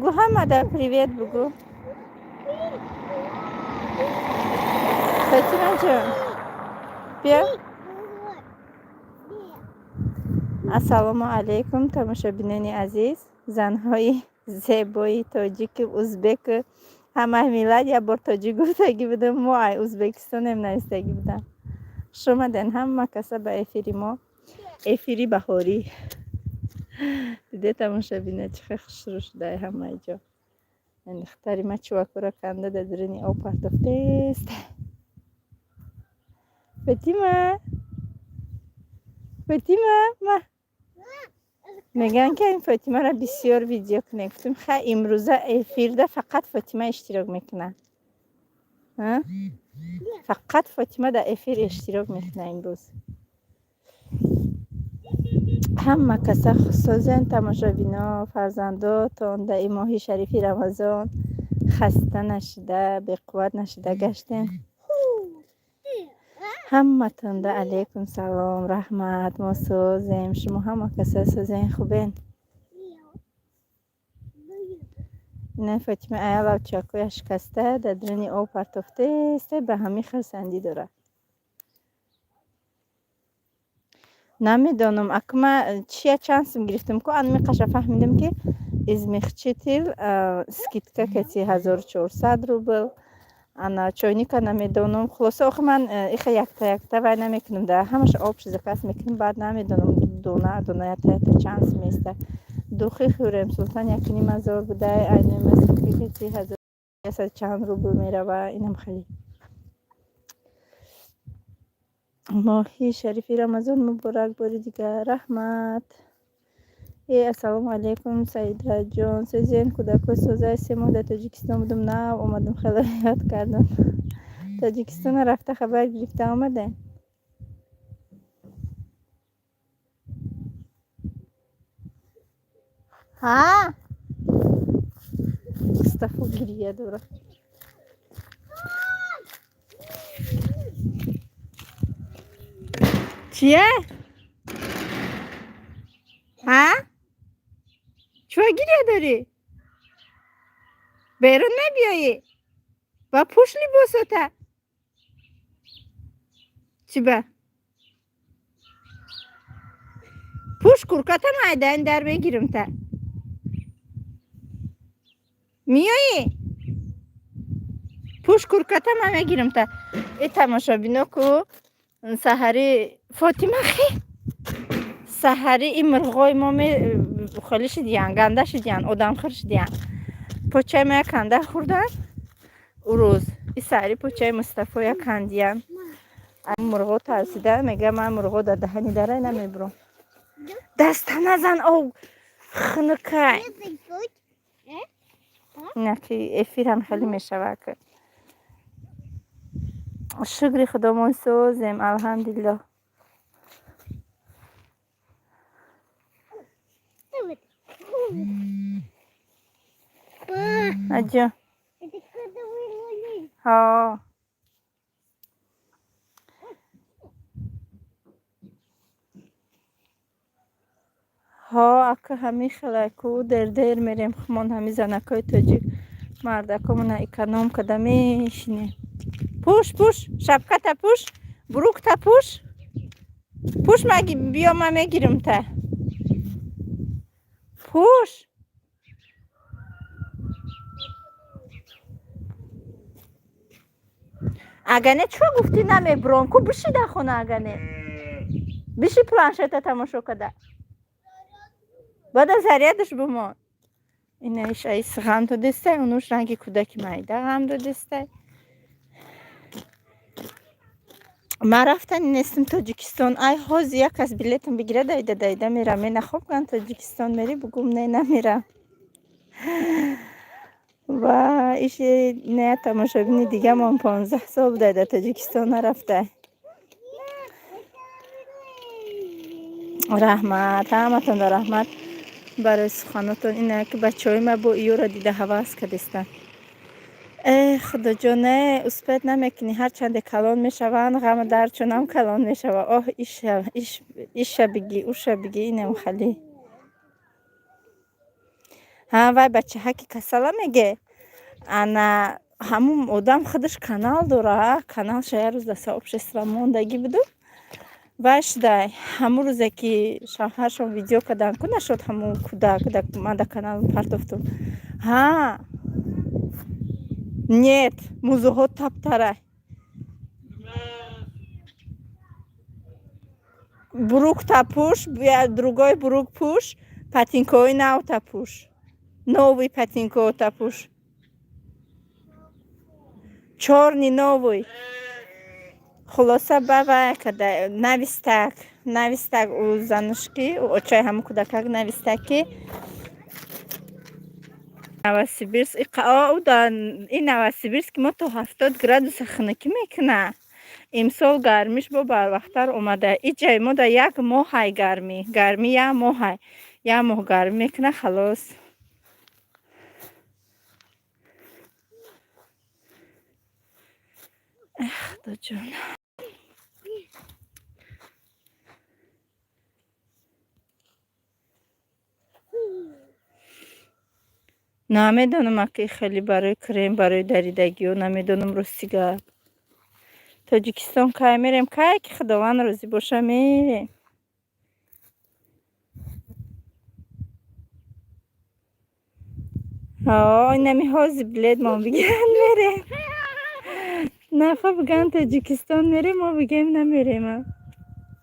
Бугу, ҳамада привет бугу. Фатимаҷон, биё. Ассалому алайкум, тамошобинони азиз, занҳои зебои тоҷику узбеку ҳамаи миллат. Як бор тоҷик гуфтагӣ будам, мо ай Узбекистонем навистагӣ будам. Хуш омаден ҳама каса ба эфири мо, эфири баҳорӣ. Диде, тамошобина, чӣ хел хушрӯ шудай ҳамаи ҷо. Духтари ма чувакура канда дар даруни об партофтест. Фатима, Фатима, ма мегӯянд, ки ин Фотимаро бисёр видео кунем. Гуфтем, хай, имрӯза эфирда фақат Фотима иштирок мекунад. Фақат Фотима дар эфир иштирок мекунад имрӯз. Ҳама каса созен, тамошобино, фарзандотон дар ин моҳи шарифи Рамазон хаста нашида, беқувват нашида гаштем. Ҳаматонда алейкум салом, раҳмат. Мо созем, шумо ҳама каса созен, хубен? Ина Фотима ая лавчакоя шикаста дар даруни об партофтеста, ба ҳамин хурсандӣ дорад. Намедонам, акма чия чанд сум гирифтам ку, анми қаша фаҳмидам, ки измягчитель скидка кати 1400 рубл. Ана чойника намедонам. Хулоса, охи ман иха якта якта вай намекунам, да ҳамаша общий заказ мекунам, баъд намедонам дона дона, ята ята чанд сум места. Духи Хюррем Султан 1500 будай, айнема скидка кати 1100 чанд рубл мерава. Инам хеле. Моҳи шарифи Рамазон муборак бори дигар, раҳмат. Э, ассалому алайкум, Саидаҷон, созен? Кӯдако созай? 3 моҳ дар Тоҷикистон будум, нав омадам, хеле ёд кардам Тоҷикистона. Рафта хабар гирифта омадем. Ҳа, Мустафо гирия дорад. Чия? Ҳа, чӯ гирия дорӣ? Берун набиёӣ ба, пӯш либосота. Чӣ ба? Пӯш курката, майдаин дар мегирим, та миёӣ, пӯш курката, ман мегирим та. Э, тамошобино, ку саҳари Фотима хи саҳари ин мурғои мо хеле шидиян, ганда шидиян, одамхӯр шидиян. Почаи ма як канда хӯрдан урӯз, и саҳари почаи Мустафо як кандиян. Мурғо тарсида, мега, ман мурғо дар даҳани дарай намебурам. Даста назан, ов хунукай. Инаки эфирам хеле мешавад. Шукри Худомон, созем, алҳамдулиллоҳ. Аҷо. Ҳо, ҳо, ака, ҳамин хелай ку, дер дер мерем хумон, ҳамин занакҳои тоҷик мардакомона эконом када мешинем. Пӯш, пӯш, шапката пӯш, брюкта пӯш, пӯш, биё, ман мегирим та, пӯш. Агане чӯ гуфтӣ намебуром ку, биши дар хона, агане биши планшета тамошо када, баъда зарядаш бимон. Инаиш аис ғам додестай, унуш ранги кӯдаки майда ғам додестай. Ман рафтани нестам Тоҷикистон. Ай, ҳози як кас билетам бигира, дайда дайда мерам. Менахоб ган Тоҷикистон мери, бугум, не, намерам. Ва иши не, тамошобини дигамон 15 сол будай дар Тоҷикистон нарафтай. Раҳмат, ҳаматонда раҳмат барои суханотон. Ина ки бачаҳои ма бо иёро дида ҳавас кардистанд. Э, Худоҷон, э, успеть намекунӣ, ҳарчанде калон мешаванд, ғаму дардшонам калон мешавад. Оҳ, иша бигӣ, уша бигӣ, инам хали. Ҳа, вай бачаҳаки касала меге. Ана ҳамун одам худаш канал дора, каналша як рӯз дар сообщество мондагӣ буду. Вай шудай, ҳамун рӯзе ки шавҳаршон видео карданд, ку нашуд ҳамун кӯдак, ман дар канал партофтум. Ҳа, нет, музуҳо таптарай. Брюк та пӯш, другой брюк пӯш, ботинкаҳои нав та пӯш. Новый ботинкаҳо та пӯш. Чёрный новый. Хулоса, ба вай када навистак, навистак ӯ занушки, ӯ очаи ҳамун кӯдакак навистак, ки Новосибирск ин Новосибирск мо то 70 градуса хунукӣ мекунад. Имсол гармиш бо барвақттар омада. Иҷаи мо дар як моҳай гармӣ. Гармӣ як моҳай. Як моҳ гармӣ мекунад, халос. Эх, Худоҷон. Намедонам, аки, хеле барои крем, барои даридагиҳо намедонам, рости гап. Тоҷикистон кай мерем? Кай ки Худованд розӣ боша, мерем. Инами ҳози билетмон бигиранд, мерем. Нафа бигӯянд Тоҷикистон мерем, мо бигӯем намерем.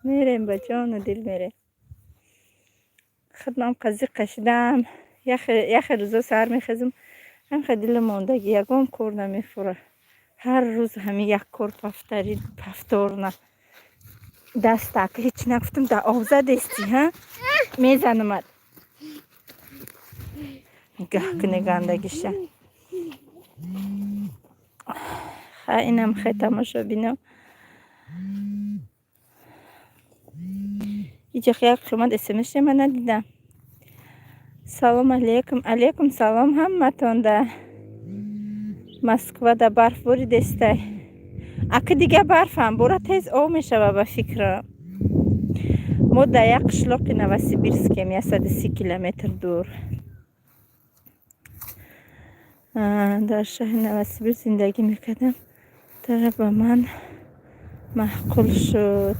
Мерем, ба ҷону дил мерем. Худмам қазиқ кашидам. Яхе рӯзо саҳар мехезам, ҳамхе дилам мондагӣ, ягон кор намефура. Ҳар рӯз ҳамин як кор повторно. Дастак ҳеҷ нагуфтам, дар об задести, ҳа? Мезанамат. Нигаҳ куне гандагиша. Ха, инам хе, тамошобино. Иҷа як қимат смс ман надидам. Салом алейкум, алейкум салом ҳаматонда. Москвада барф боридестай. Аки дига барфам бора, тез об мешава, ба фикрам. Мо дар як қишлоқи Новосибирскем, 130 километр дур. Дар шаҳри Новосибирск зиндагӣ мекардам. Тара ба ман маъқул шуд.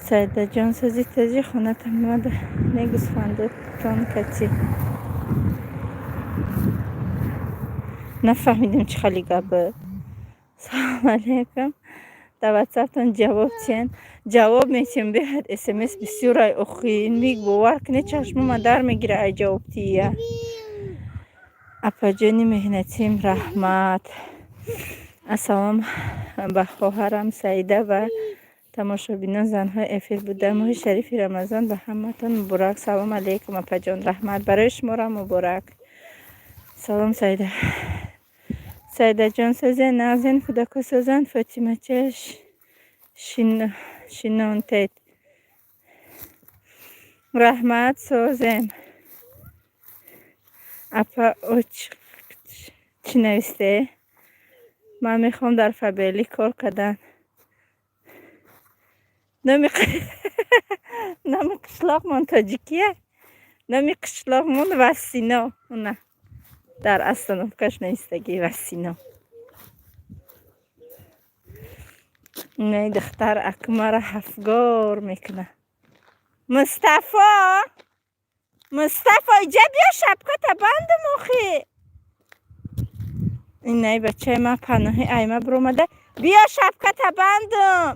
Саидаҷон, сӯзи тоҷи хонатон омада, не гӯсфандотон кати. Нафаҳмидем, чӣ хали гап буд. Салом алейкум. Дар ватсаптон ҷавоб чиян? Ҷавоб метиҳем, беҳад смс бисёрай охи. Миг бовар кунед, чашмома дар мегира ай ҷавобдиҳия. Апаҷони меҳнатим, раҳмат. Ассалом ба хоҳарам Саида ва тамошобинон, занҳои эфир буда. Моҳи шарифи Рамазон ба ҳаматон муборак. Салом алейкум, апаҷон, раҳмат. Барои шуморо муборак. Салом, Саида. Саидаҷон, созен, нағзен, кӯдако созанд, Фотимача шинонтед. Раҳмат, созем. Апа, чӣ нависте? Ман мехоҳам дар Фаберлик кор кардан. Номи қишлоқмон тоҷикия? Номи қишлоқмон Васино. Уна дар остановкаш навистагӣ Васино. Инаи духтар акмара ҳафгор мекунад. Мустафо! Мустафо, иҷа биё, шапката бандам охи. Инаи бачаи ман паноҳи айма биромада. Биё, шапката бандам.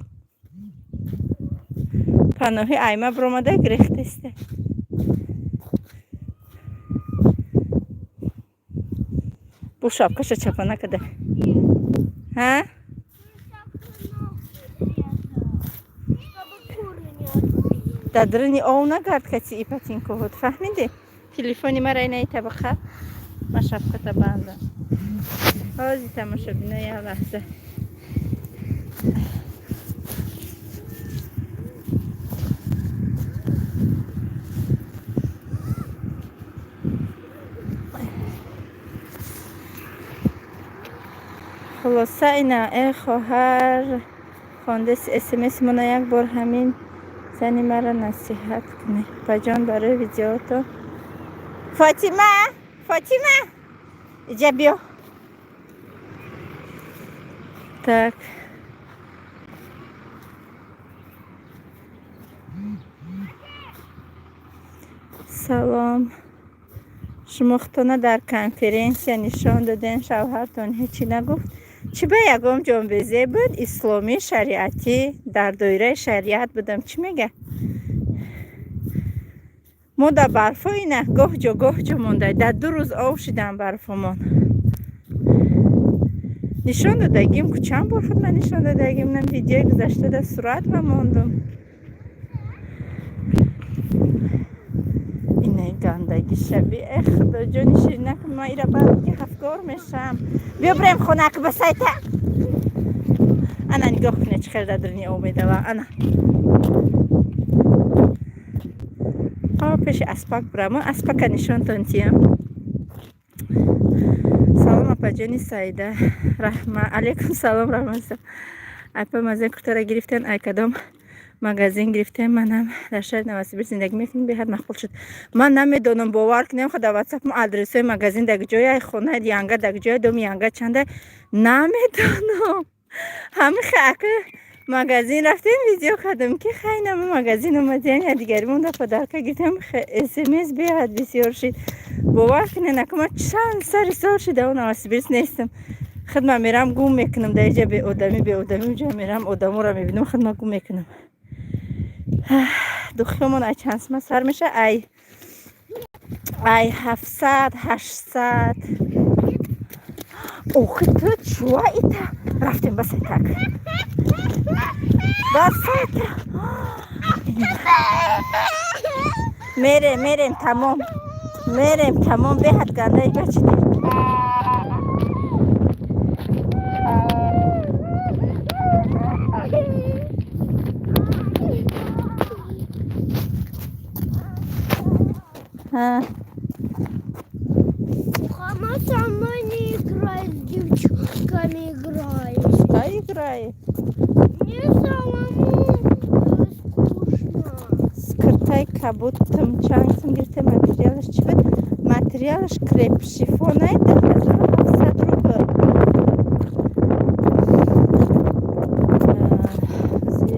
Паноҳи айма биромада, гирехтесте. Бу шапкаша чапа накарда. Ҳа? Чтобы куры не отбили. Дар даруни ов нагард кати и ботинкаҳот, фаҳмидӣ? Телефони мара инаи табақа. Ман шапката бандам. Ҳози, тамошобино, як лаҳза. Хулоса, ина, э хоҳар, хондеси смс мона як бор ҳамин зани маро насиҳат кунед. Баҷон, барои видеото. Фотима! Фотима, иҷа биё. Так, салом. Шумо худтона дар конференсия нишон додем, шавҳартон ҳечӣ нагуфт? Чӣ ба ягон ҷонбезе буд? Исломӣ, шариатӣ, дар доираи шариат будам. Чӣ мега? Мо дар барфо ина гоҳ ҷо, гоҳ ҷо монда, дар 2 рӯз ов шидан барфомон. Нишон додагим ку, чанд бор худ ман нишон додагим. Нам видеои гузашта дар сурат ма мондум. Инаи гандаги шаби, э худоҷони ширинак, ман ира баъд ки ҳафгор мешам. Биё бирем хона, ки басайта. Ана, нигоҳ кунед, чӣ хел дар дурни об медава. Ана, пеши аспак бурам, аспака нишонтон тиям. Салом, апаҷони Саида, раҳма. Алейкум салом, раҳмат. Апа, мазин куртара гирифтен, ай кадом магазин гирифтем? Манам дар шаҳри Новосибирск зиндагӣ мекунем, беҳад мақбул шуд. Ман намедонам, бовар кунем, худа ватсапм адресҳои магазин даг ҷоя, хонаи янга даг ҷоя, доми янга чанда, намедонам. Ҳамин ака магазин рафтем, видео кардам, ки хай, нама магазин омадем, я дигари монда подарка гирифтем. СМС беҳад бисёр шид, бовар кунед. Ака, ман чанд сари сол шуда Новосибирск нестам. Худма мерам, гум мекунам дар иҷа, беодамӣ, беодамӣ. Уҷа мерам, одаморо мебинам, худма гум мекунам. Духиёмон ай чанд сума сар меша? Ай 700, 800. Охи, ту чуа ита? Рафтем, басайтак, басайта. Мерем, мерем, тамом, мерем, тамом. Беҳад гандаи бачиди. А. Она со мной не играет, с девчонками играет. Пускай играет. Мне самому скучно. Куртаи кабуд чанд сум гирифте? Материалаш чӣ буд? Материалаш креп шифонай, 2700 рубл.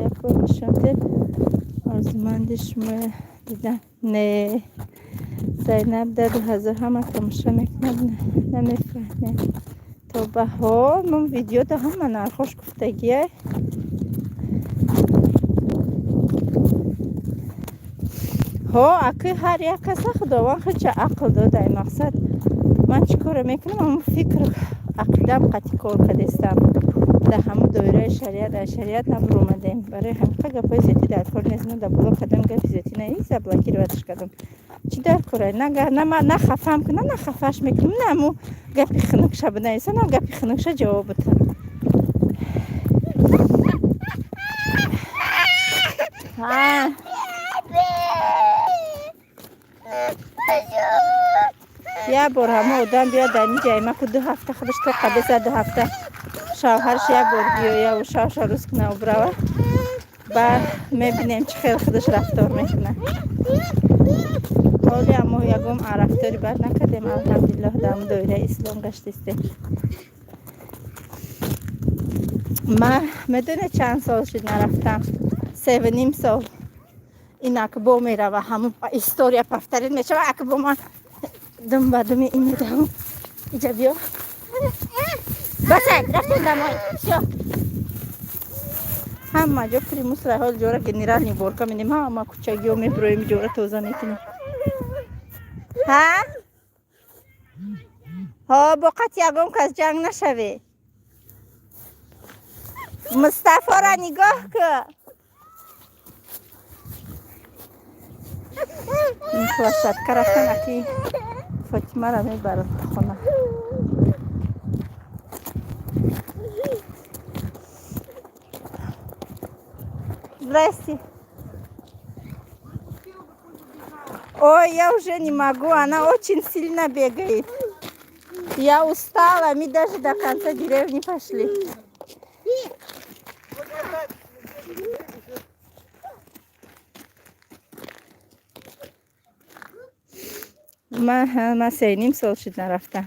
Як бор нишон дед, орзуманди шумо дидан. Не, Зайнаб дар 2000 ҳама тамошо мекунад, намефаҳмем то ба ҳол. Ман видеода ҳама нархош гуфтагия. Ҳо, аки, ҳар як каса Худованд худша ақл додай. Мақсад, ман чӣ коре мекунам, ҳамн фикр, ақидам қатъи кор кардестам, дар ҳамун доираи шариат. Дар шариат набуромадем, барои ҳамиқа гапҳои зиёдӣ дар кор нест. Мо дар боло кардам, гапи зиёдӣ на, заблокировать кардам. Чӣ дар кора? На хафам кунам, на хафаш мекунам, на ҳамун гапи хунукша бинависам, на гапи хунукша ҷавоб бутам. А як бор ҳама одам биёд дар ин ҷайма ку, 2 ҳафта худаш то қабеса, 2 ҳафта шавҳарш як бор биёяву шавша рӯз кунаву бирава, баъд мебинем, чӣ хел худаш рафтор мекунад. Ҳоли мо ягон рафтори бад накардем, алҳамдулиллоҳ, дар доираи ислом гаштистем. Ман медонед, чанд сол шуд нарафтам? 3,5 сол. Инак бо мерава, ҳамун история повторить мешава. Ак бо ман дум ба думи ин медавам. Иҷа биё, басай, рафтем домой, всё. Ҳама ҷо примусра, ҳол ҷора генеральный уборка менем, ҳама кӯчагиҳо мебироем, ҷора тоза мекунем. Ҳа ҳо, бо қат ягон кас ҷанг нашаве. Мустафора нигоҳ ку. Площадка рафтам, аки Фотимаро мебарам хона. Здрасте. Ой, я уже не могу, она очень сильно бегает. Я устала, мы даже до конца деревни пошли. Ман 3,5 сол шуд, нарафтам.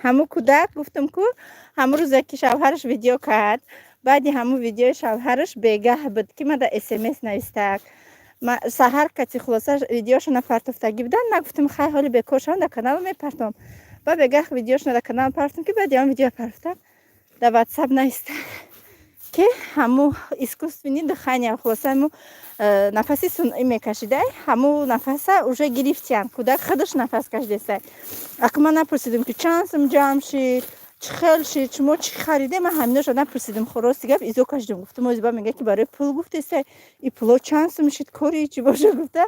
Ҳамун кӯдак, гуфтам ку, ҳамун рӯзе ки шавҳараш видео кард, баъди ҳамун видеои шавҳараш бегаҳ буд, ки ман дар СМС навистак. Саҳар кати, хулоса, видеошона партофтагӣ будан. Ман гуфтам, хай, ҳоли бекор шавам, дар канал мепартом. Ба бегаҳ видеошона дар канал партом, ки баъди он видео партофтам, дар Ватсап навистак, ки ҳаму искусственный дыхание, хулоса, ҳаму нафаси сунъӣ мекашидай, ҳаму нафаса уже гирифтиян, кӯдак худаш нафас кашидесай. Ака, ман напурсидим, ки чанд сум ҷамъ шид, чӣ хел шид, шумо чӣ хариде. Ман ҳаминоша напурсидим. Рости гап, изо кашидим. Гуфтам, озиба мега, ки барои пул гуфтесай, и пуло чанд сум шид, кори чӣ боша гуфта.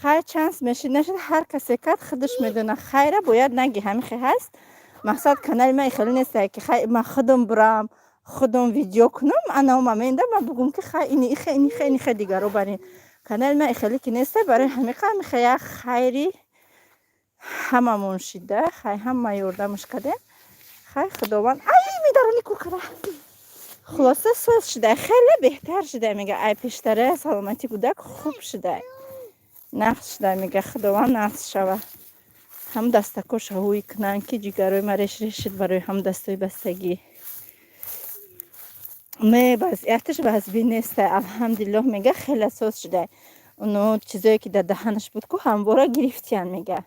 Хайр, чанд сум мешид, нашид, ҳар касе кард, худаш медона. Хайра бояд наги, ҳамихе ҳаст. Мақсад, канали ман хеле нестай, ки хай, ман худам бурам, худам видео кунам, ана момента ман бугум, ки хай, ини ихе, ини ихе, ини ихе, дигаро барин. Канали ман хеле ки нестай. Барои ҳамиқа ҳамихе як хайри ҳамамон шида. Хай, ҳама ёрдамаш кардем. Хай, Худованд, ай, медарони куркара. Хулоса, соз шуда, хеле беҳтар шуда, мега, ай пештара саломати кӯдак хуб шуда, нағз шуда, мега. Худованд нағз шава. Ҳам дастакоша ҳӯй кунанд, ки ҷигарои ма реш реш шуд барои ҳам дастои бастагӣ. Не, вазъияташ вазбин неста, алҳамдулиллоҳ, мега, хеле соз шуда. Оно чизое ки дар даҳанаш буд ку, ҳамвора гирифтиян, мега.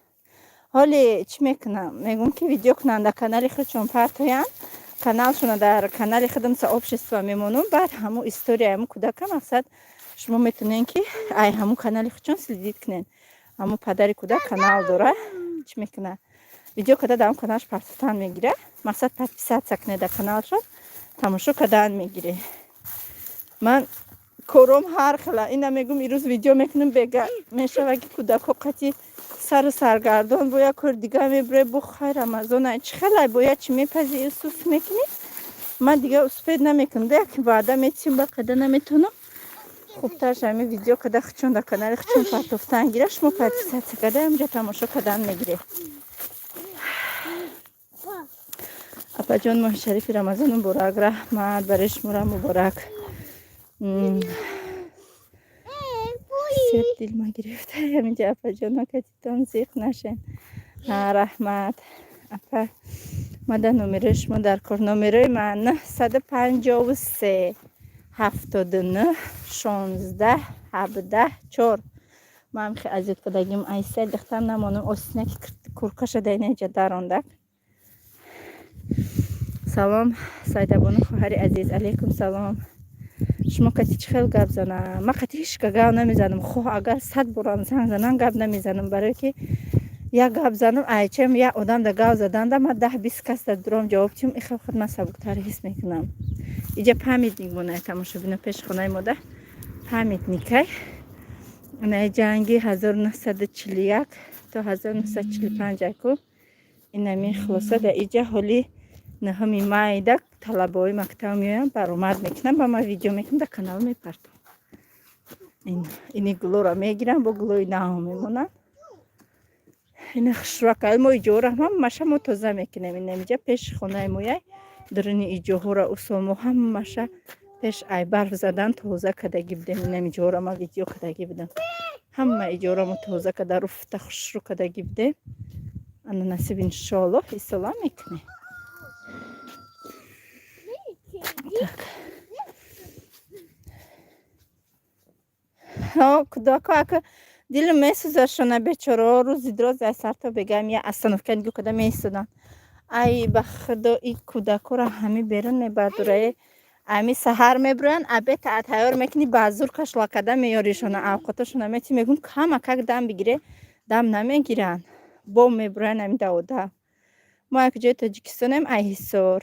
Ҳоле чӣ мекунам? Мегӯм, ки видео кунанд, дар канали худшон партоянд, каналшона дар канали худам сообщество мемонум. Баъд ҳамун история ҳамун кӯдака, мақсад, шумо метавонед, ки ай ҳамун канали худшон следить кунед. Ҳамун падари кӯдак канал дора, чӣ мекунад, видео карда, дар ҳамун каналаш партофтан мегира. Мақсад, подписаться кунед дар каналшон, тамошо кардан мегирӣ. Ман кором ҳар хела ина мегум, ирӯз видео мекунем, бега мешава, ки кӯдакҳо қати сару саргардон, бо як кори дига мебуре. Бо хай, Рамазон чӣ хелай, бояд чӣ мепази, сус мекунӣ. Ман дига успеть намекунам, да як ваъда метиҳам, ба қада наметавонам. Хубтарш ҳами видео када, хучон дар канали хучон партофтан гира, шумо подписаться карда, ҳамҷа тамошо кардан мегиред. Апаҷон, моҳи шарифи Рамазон муборак, раҳмат, барои шуморо муборак. Сер дилма гирифта ҳаминҷа, апаҷон, катитон зиқ нашен. Раҳмат, апа. Мада номерои шумо дар кор. Номерои ман 953 79 16 17 4. Ман хе азият кардагим, айса дихтам намонам, остинаки куркаша даинаҷа дарондак. Салом, Сайдабону, хоҳари азиз. Алайкум салом. Шумо кати чӣ хел гап занам? Ман қати ҳеч ка гап намезанам. Хоҳ агар 100 борам занг занам, гап намезанам, барое ки як гап занам, айчам як одам да гап заданда, ман 10-20 кас да дуром ҷавоб тиҳам. Ихел худ ман сабуктар ҳис мекунам. Иҷа памятник монай, тамошобино, пеши хонаи мода памятникай инаи ҷанги 1941 то 1945 аку инами. Хулоса, дар иҷа ҳоли 9-уми майда талабаҳои мактаб меоянд, баромад мекунам, ба ман видео мекунам, дар канал мепартом. Ини гулоро мегирам, бо гулои нав мемонанд. Ина хушрӯака. Мо иҷора ҳамаша мо тоза мекунем. Инамиҷа пеши хонаи мояй, дуруни иҷоҳоро усол мо ҳамаша пеш ай барф задан тоза кардагӣ будем. Инам иҷора ма видео кардагӣ будам. Ҳама иҷора мо тоза карда, руфта, хушрӯ кардагӣ будем. Ана, насиб, иншоаллоҳ, исола мекунем. Так, кӯдако ака, дилам месӯзад шона, бечораҳо. Рӯзи дроз ай сарто бегам я остановка нигоҳ карда меистоданд. Ай, ба Худо, и кӯдакҳоро ҳами берун мебардорае. Ами саҳар мебироянд, обед тайёр мекунӣ, ба зур кашла карда меёришона, авқоташона мети. Мегӯм, камакак дам бигире, дам намегиранд, бо мебироянд ами давода. Мо як ҷои Тоҷикистонем, ай Ҳисор.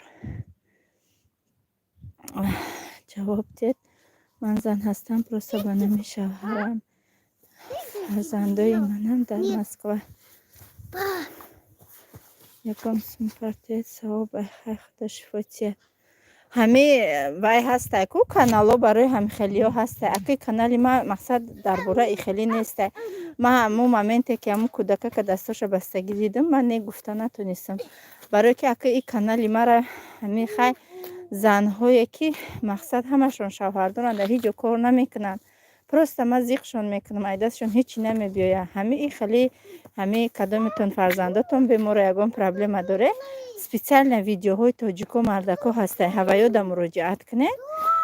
Ҷавоб диҳед, ман зан ҳастам, просто ба номи шавҳарам, фарзандои манам дар Москва. Ягон сум партоед, савоб. Ай хай, Худо шифо тиҳад. Ҳами вай ҳастай ку, каналҳо барои ҳамихелиҳо ҳастай. Аки, канали ман, мақсад, дар бораи ихелӣ нестай. Ман ҳамун моменте ки ҳамун кӯдакака дастоша бастагӣ дидам, ман не гуфта натонистам, барое ки, ака, и канали мара ҳами хай занҳое ки, мақсад, ҳамашон шавҳар доранд, дар ҳеҷ ҷо кор намекунанд, просто ман зиқшон мекунам, ай дастшон ҳечи намебиёяд. Ҳами и хеле Ҳамин кадометон фарзандотон бемора, ягон проблема доре, специально видеоҳои тоҷико мардако ҳастанд, ҳаваёда муроҷиат кунед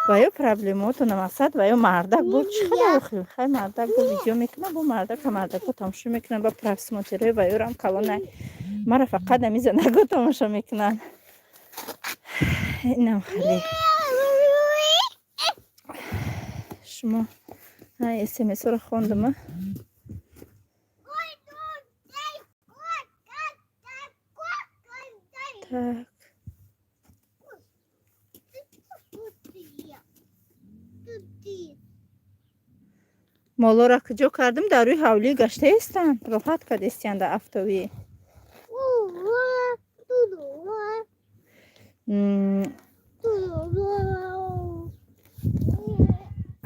ва ё проблемаотона. Мақсад, ва ё мардак бо чӣ хеле хай мардак бо видео мекунад, бо мардака мардако тамошо мекунад, ба просмотр ои ва ёрам калона. Мара фақат ами занаго тамошо мекунанд. Инам хеле шумо смсро хондама. Так. Молоро куҷо кардам? Дар рӯи ҳавлӣ гаштаистанд, роҳат кардистиянд дар афтобӣ.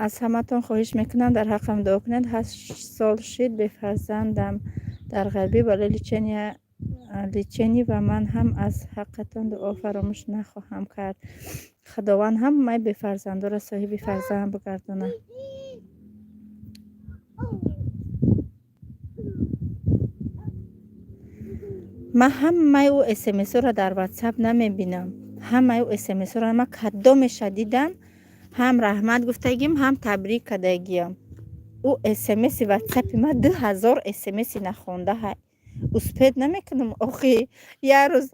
Аз ҳаматон хоҳиш мекунам, дар ҳаққам дуо кунед. 8 сол шид, бефарзандам, дар ғарбӣ барои лечение ва ман ҳам аз ҳаққатон дуо фаромӯш нахоҳам кард. Худованд ҳамаи бефарзандоро соҳиби фарзанд бигардонад. Ман ҳамаи ӯ смсҳоро дар Ватсап намебинам. Ҳамаи ӯ смсҳоро ман кадомеша дидам, ҳам раҳмат гуфтагим, ҳам табрик кардагиям. Ӯ смси Ватсапи ман 2000 смси нахонда ҳай, успеть намекунам. Охи, як рӯз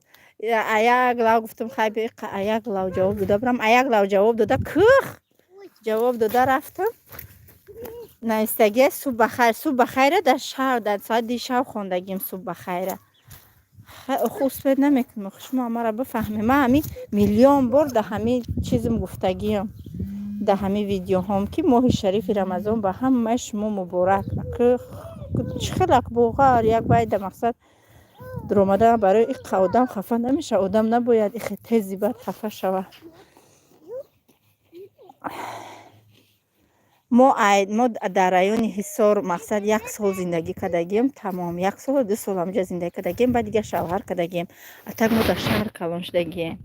аяк лав гуфтам, хай аяк лав ҷавоб дода бирам, аяк лав ҷавоб дода, кӯх ҷавоб дода рафтам. Навистагия субҳ бахайр, субҳ бахайра дар шав, дар соати дишав хондагим субҳ бахайра. Охи, успеть намекунам. Охи, шумо амара бифаҳмед, ман ҳамин миллион бор дар ҳамин чизм гуфтагиам, дар ҳамин видеоҳом, ки моҳи шарифи Рамазон ба ҳамаи шумо муборак. Чӣ хелак боғар як байда мақсад дуромадан барои иққа одам хафа намешавад. Одам набояд ихе тези бад хафа шавад. Мо дар райони Ҳисор, мақсад, як сол зиндагӣ кардагием, тамом. Як солу 2 сол ҳамҷа зиндагӣ кардагием, баъд дигар шавҳар кардагием. А так мо дар шаҳр калон шудагием.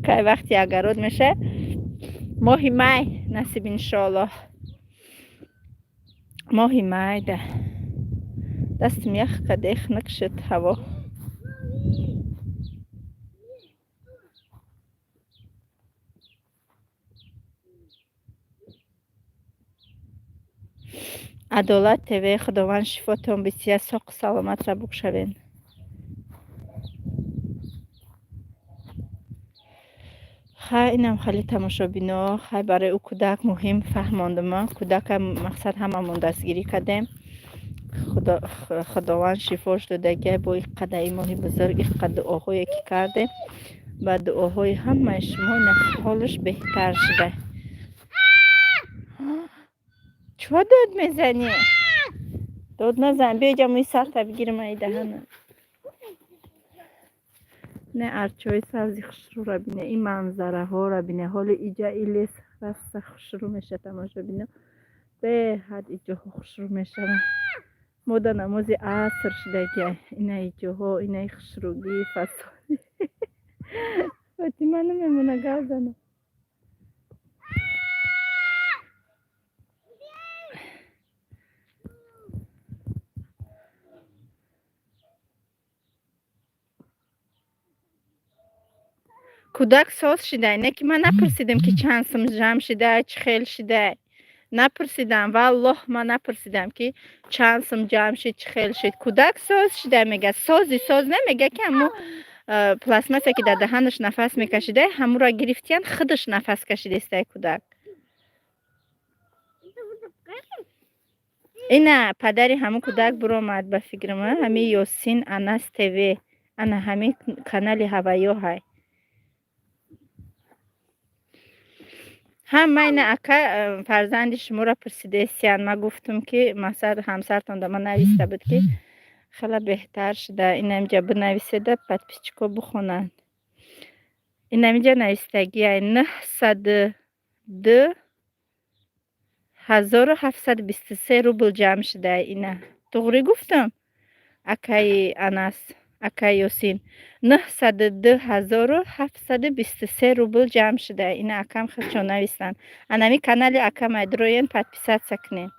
Кай вақти огород меша? Моҳи май насиб, иншоаллоҳ, моҳи майда. Дастим ях карда, хунук шуд ҳаво. Адолат ТВ, Худованд шифотон бисия, соқу саломат рабук шавен. Хай, инам хеле тамошобино. Хай, барои ӯ кӯдак муҳим фаҳмондама. Кӯдака, мақсад, ҳамамон дастгирӣ кардем. Худованд шифош додагия бо иққадаи моҳи бузург, иққа дуоҳое ки кардем, ба дуоҳои ҳамаи шумо ҳолаш беҳтар шуда. Чо дод мезанӣ? Дод назан, биёҷа, мӯи сарта бигирам, ай даҳана. Не, арчаҳои сабзи хушрӯра бине, ин манзараҳоро бине. Ҳоли иҷа и лес раста хушрӯ меша, тамошобино, беҳад иҷоҳо хушрӯ мешаванд. Мо да намози аср шудагия. Ина иҷоҳо, инаи хушрӯгӣ фасони. Фотима намемона гап зана. Кӯдак соз шидай, не ки ман напурсидам, ки чанд сум ҷамъ шидай, чӣ хел шидай. Напурсидам, валлоҳ, ман напурсидам, ки чанд сум ҷамъ шид, чӣ хел шид. Кӯдак соз шидай, мега. Сози соз намега, ки ҳамо пластмасса, ки дар даҳанаш нафас мекашидай, ҳамуро гирифтиян, худаш нафас кашидестай кӯдак. Ина падари ҳамун кӯдак биромад, ба фикрам, ҳамин Ёсин Анас ТВ, ана ҳамин канали ҳаваё ҳай. Ҳама ина ака фарзанди шуморо пурсидесиян. Ман гуфтум, ки мақсад, ҳамсартон да ман нависта буд, ки хеле беҳтар шуда. Инамиҷа бинависеда, подписчик ҳо бихонанд. Инамиҷа навистагиай 902 723 рубл ҷамъ шуда. Ина туғрӣ гуфтам, акаи Анас, Ака Ёсин, 902 723 рубл ҷамъ шуда. Ина акам худшон навистанд. Анами канали акамай, дроен, подписаться кунен,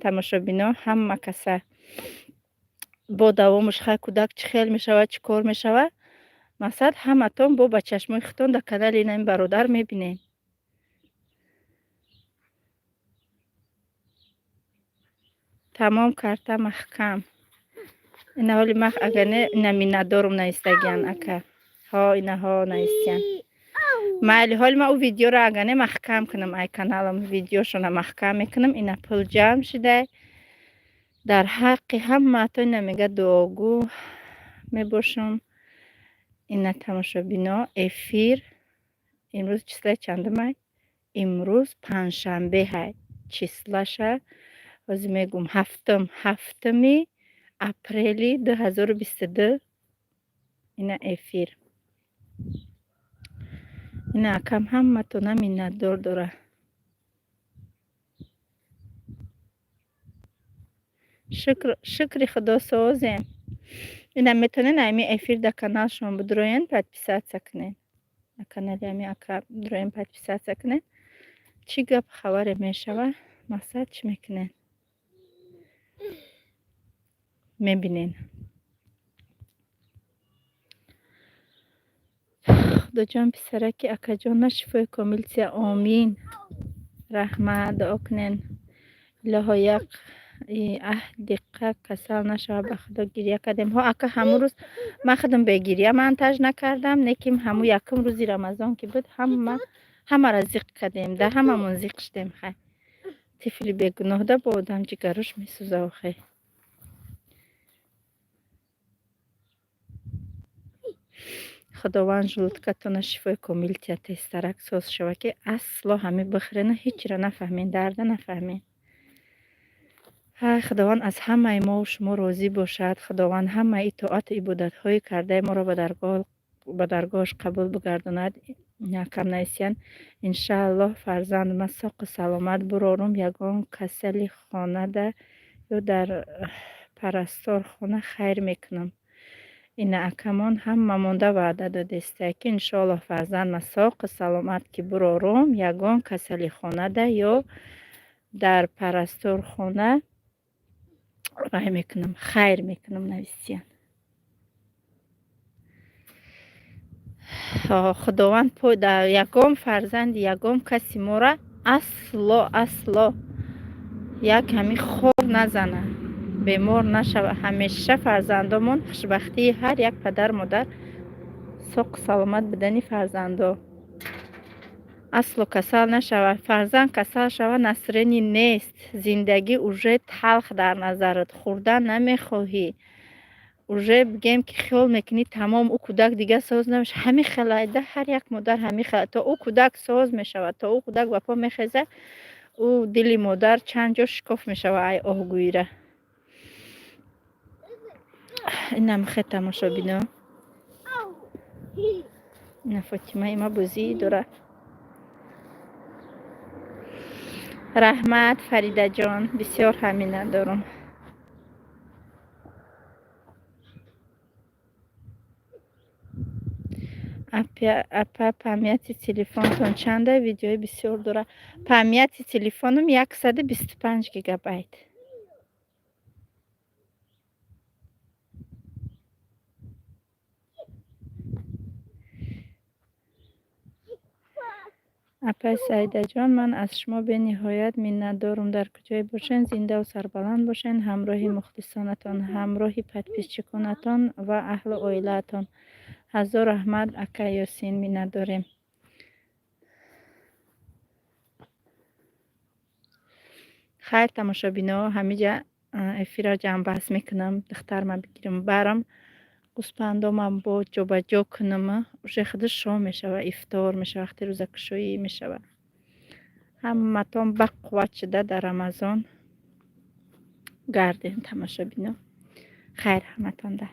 тамошобино, ҳама каса. Бо давомуш хай, кӯдак чӣ хел мешавад, чӣ кор мешавад, мақсад, ҳаматон бо ба чашмои худтон дар канали инами бародар мебинем. Тамом, карта маҳкам. Ина ҳоли мах агар не, ина миннатдорум навистагиян, ака. Ҳо, инаҳо навистиян. Майли, ҳоли ман ӯ видеоро агар не маҳкам кунам, ай каналам видеошона маҳкам мекунам. Ина пул ҷамъ шидай. Дар ҳаққи ҳамаатон, ина мега, дуогӯ мебошам. Ина, тамошобино, эфир имрӯз числаи чандумай? Имрӯз панҷшанбе ҳай, числаша ҳозир мегӯм, ҳафтум, 7-уми апрели 2022. Ина эфир. Ина акам ҳаматона миннатдор дора. Шукр, шукри худо, созем. Ина метавонед ами эфир дар каналшон бидроен, подписаться кунед. Дар канали ами ака бидроен, подписаться кунед. Чӣ гап хабаре мешава, мақсад, чӣ мекунед, мебинед. Худоҷон, писараки акаҷона шифои комил тия, омин. Раҳмат, дуо кунед. Илоҳо, як аҳ диққа касал нашава, ба худо гиря кардем. Ҳо, ака, ҳамун рӯз ман худам бегиря монтаж накардам, лекин ҳамун якум рӯзи Рамазон ки буд, ҳама ҳамаро зиқ кардем, да ҳамамон зиқ шудем. Хай, тифли бегуноҳда бо одам ҷигаруш месӯза охе. Худованд желудкатона шифои комил тия, тезтарак соз шава, ки асло ҳами бихӯрена, ҳечро нафаҳмем, дарда нафаҳмем. Ҳай, Худованд аз ҳамаи мову шумо розӣ бошад. Худованд ҳамаи итоату ибодатҳои кардаи моро ба даргоҳаш қабул бигардонад. Якам нависиян: иншааллоҳ, фарзандма соқу саломат бурорум, ягон касали хонада ё дар парасторхона хайр мекунам. Ина акамон ҳама монда ваъда додеста, ки иншоаллоҳ, фарзандма соқу саломат ки бурорум, ягон касали хонада ё дар парасторхона вай мекунам, хайр мекунам, нависиян. Худованд ягон фарзанди ягон каси мора асло, асло як ҳами хор назана, бемор нашава. Ҳамеша фарзандомон, хушбахтии ҳар як падару модар соқу саломат будани фарзандо. Асло касал нашава. Фарзанд касал шава, настроение нест, зиндагӣ уже талх дар назарат, хӯрдан намехоҳӣ, уже бигем ки хиёл мекунӣ, тамом, ӯ кӯдак дигар соз намешавад. Ҳами хелайда ҳар як модар ҳами хел, то ӯ кӯдак соз мешавад, то ӯ кӯдак ба по мехезад, ӯ дили модар чанд ҷо шикоф мешавад, ай оҳгӯира. Инам хе, тамошобино, ина Фотима има бозӣ дорад. Раҳмат, Фаридаҷон, бисёр ҳамина дорум. Апа, памяти телефонтон чанда? Видеои бисёр дора. Памяти телефоном 125 гигабайт. Апай Саидаҷон, ман аз шумо бениҳоят миннатдорум. Дар куҷое бошен, зиндаву сарбаланд бошен, ҳамроҳи мухлисонатон, ҳамроҳи подписчиконатон ва аҳлу оилаатон. Ҳазор раҳмат, ака Ёсин, миннатдорем. Хайр, тамошобино, ҳамиҷа эфирро ҷамъбаст мекунам. Духтарма бигирам, барам, гӯспандомам бо ҷобаҷо кунам. Уже худи шом мешава, ифтор мешава, вақти рӯзакушоӣ мешава. Ҳаматон бақувват шуда дар Рамазон гардем, тамошобино. Хайр ҳаматонда.